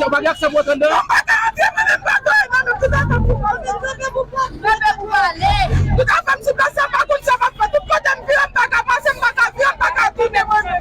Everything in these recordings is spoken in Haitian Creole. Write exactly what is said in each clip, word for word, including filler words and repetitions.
Pa gen aksè pou antre anndan. Non, m pa ka antre, mwen menm, m pa ka antre, mwen menm, tout afè m sou plas, tout afè m sou plas la, m pa konn sa m ap fè. Tout kote m vire, m pa ka pase, m pa ka vire, m pa ka tounen, mwen menm.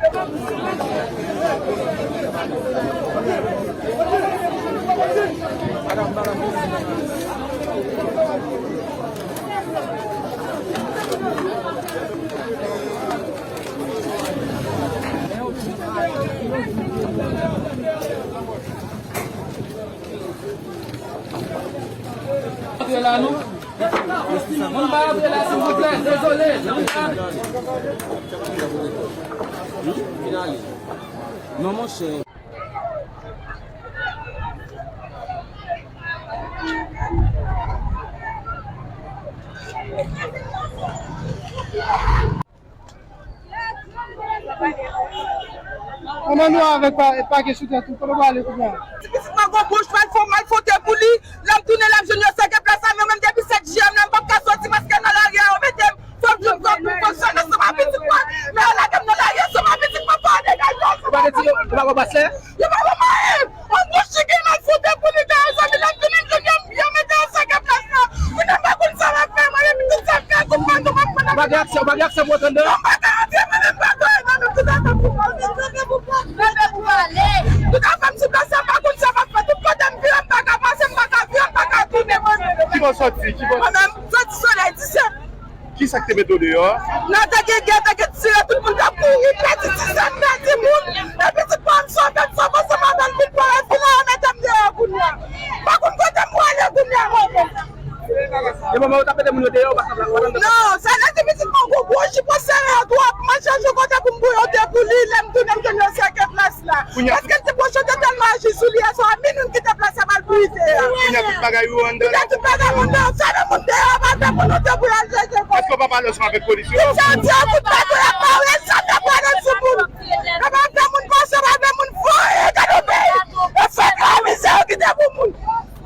Antre la, non. Moun pa antre la, silvouplè. Dezole. Non, monchè. Ann nou avèk pa, pake sou tèt ou, kote w prale kounye a? Ti pitit mwen gon bouch, mal fò, mal fwote pou li. Lè m tounen, lè m jwenn yo sèke plas la, men mwen depi sèt jiyè m la, m p ap ka soti paske nan lari a, yo mete m. Fò m jwenn kòb pou m fonksyone ansanm ak pitit mwen. Men yo lage m nan lari a ansanm ak pitit mwen, fò yo degaje yo. Ou pa te di yo, ou pa wè pastè? Yo pa wè m anyen. Yon gwo chiki mal fwote pou li, mezanmi, lè m vini, m jwenn yo, yo mete yo sèke plas la. Kounye a m pa konn sa m ap fè, mwen, epi tout sa m fè, tout pantalon m ap pran. Ou pa gen aksè, ou pa gen aksè pou antre anndan? Non, m pa ka antre, mwen menm, m pa ka antre, mwen menm, tout afè m sou plas, tout afè m sou plas la, m pa konn sa m ap fè, tout kote m vire, m pa ka pase, m pa ka vire, m pa ka tounen, mwen menm. Ki bò w soti? Ki bò? Mwen menm, m soti Solèy disèt. Kisa k te mete w deyò a? Nan te gen gè, te gen tire, tout moun t ap kouri, pèdi ti sèt, pèdi moun. Epi ti pa m sove, m sove ansanm avè l, vin pran refi la, yo mete m deyò kounye a. M pa konn kote m prale kounye a, mwen menm. E manman w t ap mete moun yo deyò, ou pa t ap la, ou pa t ap... Non, sa vle di pitit mwen gwo, gwo jip sere yo twòp, mwen chèche kote pou m bouyote pou li, lè m tounen, m jwenn yo sèke plas la. Kounye a, paske l te pwoche, te tèlman aji sou li, aswè a, minwi m kite plas la, m al pou rive a. Kounye a, tout bagay ou anndan la? Kounye a, tout bagay m anndan, fèmen moun deyò, pa fè moun antre pou y al chèche kòb. Èske w pa pale ansanm avèk polis yo? Tout sa yo di yo, tout bagay yo ap ba w rezon, yo pale sou moun. Yo pa fè moun pase, yo pa fè moun voye, gade yon peyi. Yo fè granmizè yo kite pou moun.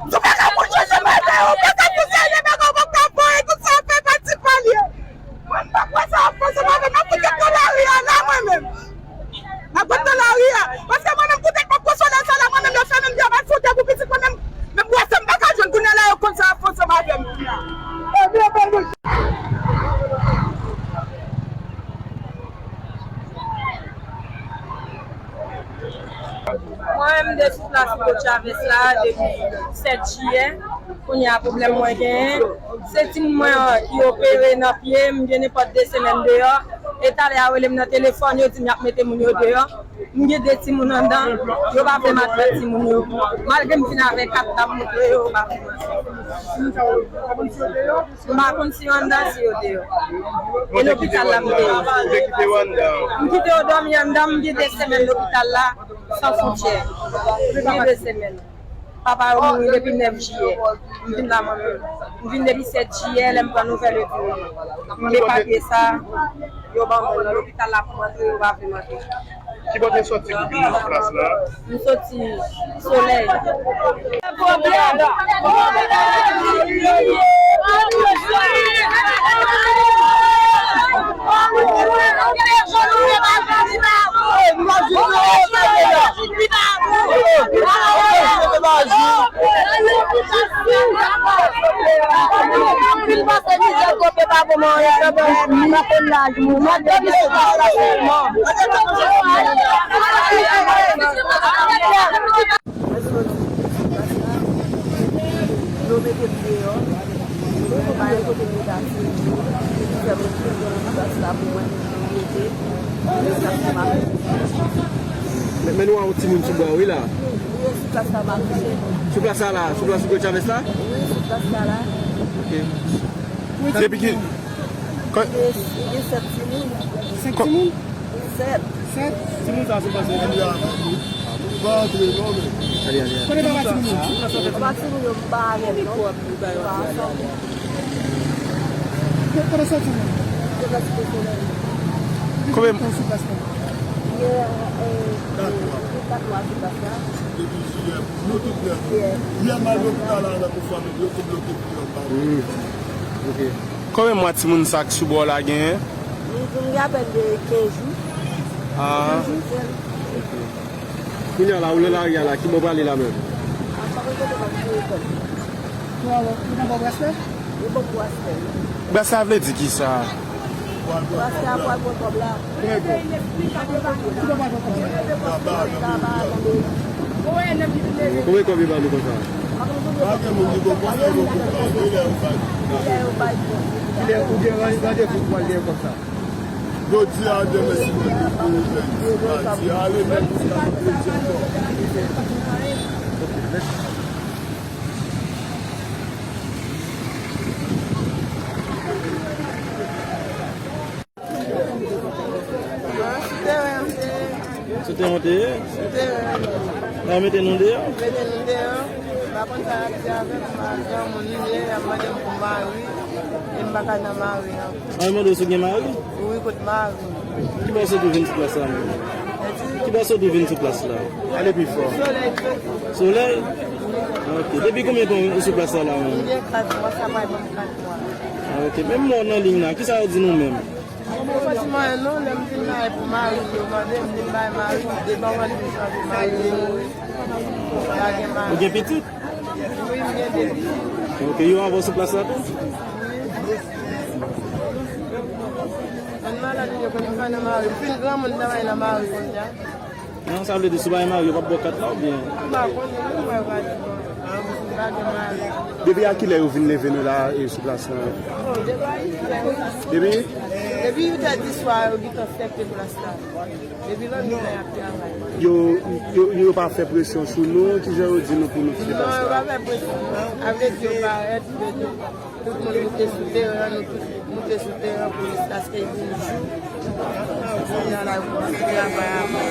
Si w pa ka pou chèche bagay, ou pa ka pou sèye bagay, ou pa ka voye, tout sa yo fè pa ti pa l ye. Mwen, m pa kwè sa ap fè, se pa vre, m ap fout nan lari a la, mwen menm. M ap ret nan lari a. Paske mwen menm, poutèt m ap konn solèy sa la, mwen menm, yo fè menm deyò, m al fout pou pitit mwen menm. Menm bwase m pa ka jwenn kounye a la, yo konn sa ap fè ansanm avè m kounye a. Mwen menm, m te sou plas Hugo Chavez la depi sèt jiyè. Kounye a, pwoblèm mwen genyen, se timoun mwen an ki opere nan pye, m gen nenpòt de semèn deyò. E talè a yo rele m nan telefòn, yo di m y ap mete moun yo deyò. M gen de timoun anndan, yo pa vle m al pran timoun yo. Malgre m vin avèk kat la pou montre yo, yo pa vle m al. M pa konn si yo anndan, si yo deyò. E lopital la m te ye. M kite yo dòmi anndan, m gen de semèn lopital la, san fwontyè. M gen de semèn. Papa yo mouri depi nèf jiyè. M vin la mwen menm. M vin depi sèt jiyè, lè m pran nouvèl yo di m gen papye sa, yo ban mwen nan lopital la pou m antre, yo pa vle m antre. Ki bò w te soti pou vin nan plas la? M soti Solèy. Pwoblèm. Anpil pase mizè kote pa bon mwen, anpil pase laj mwen. Mwen depi se pa sa sèlman. Mwen soti sou plas la, yo mete m deyò, yo pa gen kote m mete aksè, yo fè m rete nan plas la pou mwen, yo mete, yo mete aksè m ap... Men, men nou wè yon timoun sou bò a, wi la. Wi, sou plas la m ap kouche. Sou plas la la, sou plas Hugo Chavez la? Wi, sou plas la la. Ok. Depi ki... Li gen, li gen sèt timoun. Senk timoun? Sèt. Sèt? Timoun sa se pase. Li a, li pa antre non, men. Ale, ale, ale. Kote papa timoun yo? Papa timoun yo, m pa avè l non. M pa ansanm. Kote sòti moun? Yo plas Pòsonèl. Konbyen tan sou plas la? Yè, e, kat mwa sou plas la. Depi jiyè, nou tout nèf. Yè. Yè m al lopital la avèk yon fanmi, yo tou bloke pou yo pa. Hmm. Ok. Konbyen mwa timoun sa k sou bò w la genyen? Li di m gen apèn de kenz jou. Ah. Kenz jou sèl. Ok. Kounye a la, ou nan lari a la, ki bò w prale la menm? Yo ban w braslè? Yo ban m braslè. Braslè a vle di kisa? Braslè a pral pran kòb la. Konbyen kòb? Ki bò pral pran kòb sa? Konbyen kòb yo ba nou konsa? Pa gen moun ki poko fè, poko fè, kilè yo bay kòb. Kilè ou gen ran-, randevou pou al gen kòb sa? Jodi a, demen, si Bondye vle, lendi, madi, ale, mèkredi, jedi ankò. Sou teren, m te. Sou teren w te ye? Sou teren. Nan mete nou deyò? Mete nou deyò. M pa konn sa y ap di avè m, m pa granmoun, m ye, y ap mande m pou mari, e m pa ka nan mari ankò. An, yo mande w si w gen mari? Wi, kot mari m? Ki bò w sot ou vin sou plas la menm? Eti? Ki bò w sot ou vin sou plas la? Ale pi fò. Solèy, solèy. Solèy? Ok. Depi konbyen tan ou sou plas la la menm? M gen kat mwa, sa pral ban m kat mwa. Ah, ok. Menm mò nan liy la, kisa yo di nou menm? Yo pa di m anyen non, lè m vin la e pou mari m yo mande m, vin bay mari m, depi anvan l vin chanje mari m mouri. Pa gen mari. Ou gen pitit? Wi, m gen de pitit. Ok, yo avè w sou plas la tou? Wi. Mwen malad, m te konn travay nan mari. M fin granmoun, m travay nan mari kounye a. Non, sa vle di si w pa gen mari, yo p ap ba w kat la oubyen? M pa konnen, mwen mwen pa di bon. M pa gen mari. Depi a kilè yo vin leve nou la e sou plas la? Oh, depi a uit è. Depi? Depi uit è di swa, yo gentan fèk te plas la. Depi lannwit la, y ap travay. Yo, yo, yo pa fè presyon sou nou? Kijan yo di nou pou nou kite plas la? Non, yo pa fè presyon, non. Avèk yo parèt, yo di, tout moun moute sou teren, nou tout moute sou teren pou jiskaske l vin jou. Kounye a la, yo kòmanse travay avè nou.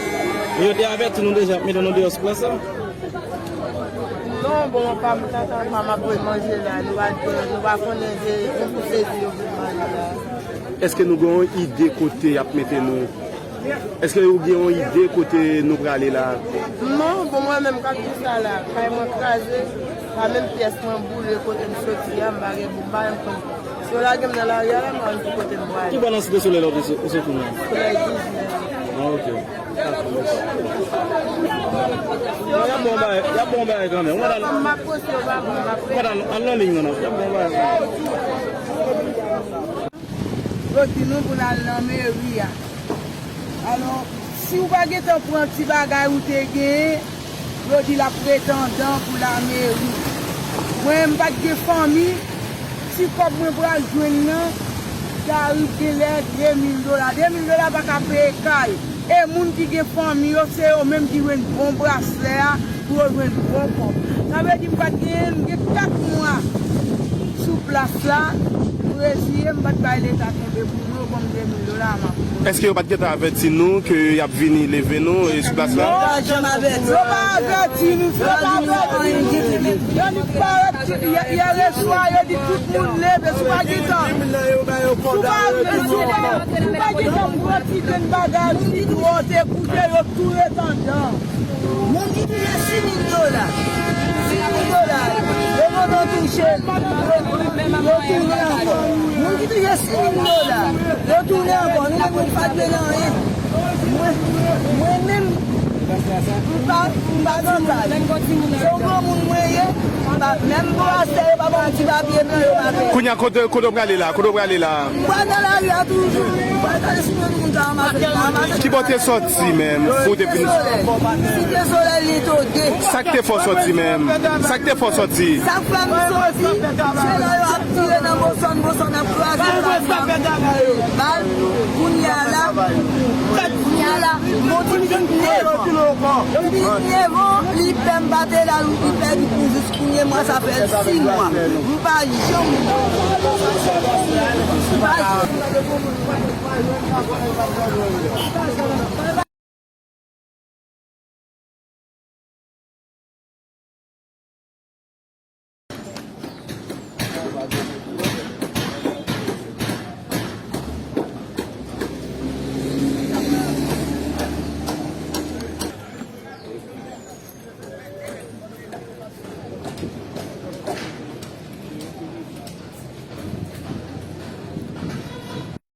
Men yo te avèti nou deja ap mete nou deyò sou plas la? Non, bon, pa m, tata pa m ap voye manje la. Nou pa, nou pa konnen se yon kou sezi yo vin manje la. Èske nou gen yon ide kote y ap mete nou? Èske ou gen yon ide kote nou prale la? Non, bon, mwen menm k ap di sa la, kay mwen kraze, pa menm pyès mwen boule kote m soti a, m pa gen, m pa menm konn. Si yo lage m nan lari a la, m pa konn ki kote m prale. Ki bò nan Site Solèy la ou te so-, ou soti menm? Solèy diznèf. Ah, ok. Dakò, mèsi. Y ap bon bagay, y ap bon bagay kanmenm. Ou pa ta, m ap poste, yo pa bon, m ap ou pa ta, al nan liy nan, y ap bon bagay kanmenm. Yo di nou pou n al nan meri a. Alò, si w pa gentan pran ti bagay ou te genyen, yo di l ap rete anndan pou lameri. Mwen, m pa t gen fanmi, ti kòb mwen pral jwenn nan, t arive genlè de mil dola. De mil dola pa ka peye kay. E moun ki gen fanmi yo, se yo menm ki jwenn bon braslè a pou yo jwenn bon kòb. Sa vle di m pa t genyen, m gen kat mwa sou plas la, m reziye, m pa t bay Leta kenbe pou mwen, yo ban m de mil dola a, m ap pran. Èske yo pa t gentan avèti nou ke y ap vini leve nou e sou plas la? Non, yo pa avèti nou, yo pa avèti nou. Yo di parèt yè, yè swa, yo di tout moun leve, si w pa gentan, si w pa, si w pa, si w pa gentan pran ti grenn bagay, ti dlo, te koute, yo tou ret anndan. Moun ki touche sis mil dola, sis mil dola, yo gentan touche, yo, yo tounen ankò. Moun ki touche sis mil dola, yo tounen ankò. Nou menm, nou pa t jwenn anyen. Mwen, mwen menm, m pa, m pa nan kay. Se yon granmoun mwen ye, m pa, menm pou asè, yo pa ban m ti papye blan, yo pa fè. Kounye a, kote, kote w prale la? Kote w prale la? M pral nan lari a toujou. M pral gade si m jwenn moun ta ranmase, ta ranmase. Ki bò w te sòti menm pou w te vin? Site Solèy. Site Solèy, Lito de. Sa k te fè w sòti menm? Sa k te fè w sòti? Sa k fè m sòti, se lè yo ap tire nan Boston, Boston ap kraze, bal. Kounye a la, kounye a la, gon ti pitit nèf an. Ti pitit nèf an, li pè m pa te la, li pèdi pou jis kounye mwa, sa fè sis mwa. M pa janm, m pa janm.